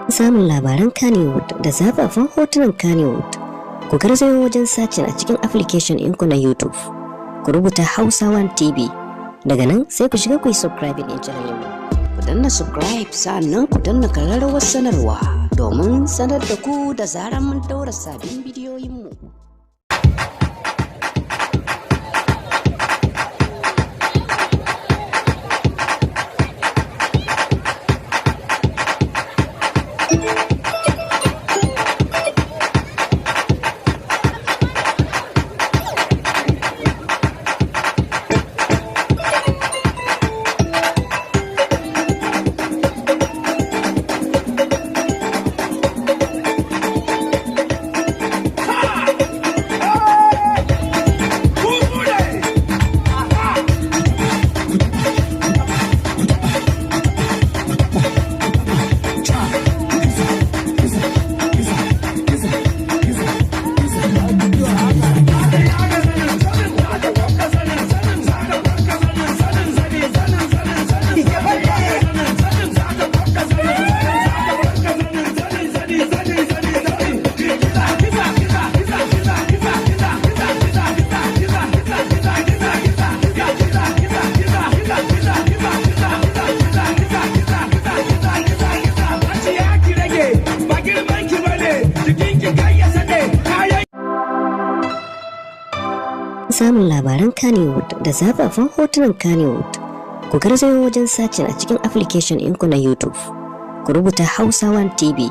Samun labaran Kannywood da zafafan hotunan Kannywood, ku garzayo wajen sacin a cikin application ɗinku na YouTube. Ku rubuta Hausa One TV. Daga nan sai ku shiga ku yi subscribing ɗin channel mu. Ku danna subscribe, sannan ku danna kararrawar sanarwa domin sanar da ku da zaran mun daura sabbin bidiyoyinmu. Samun labaran Kannywood da zafafan hotunan Kannywood, ku garzayo wajen sacin a cikin application ɗinku na YouTube. Ku rubuta Hausa One TV.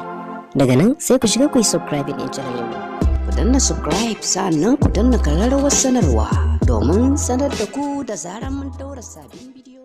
Daga nan sai ku shiga ku yi subscribing ɗin channel mu. Ku danna subscribe, sannan ku danna kararrawar sanarwa domin sanar da ku da zaran mun daura sabbin bidiyo.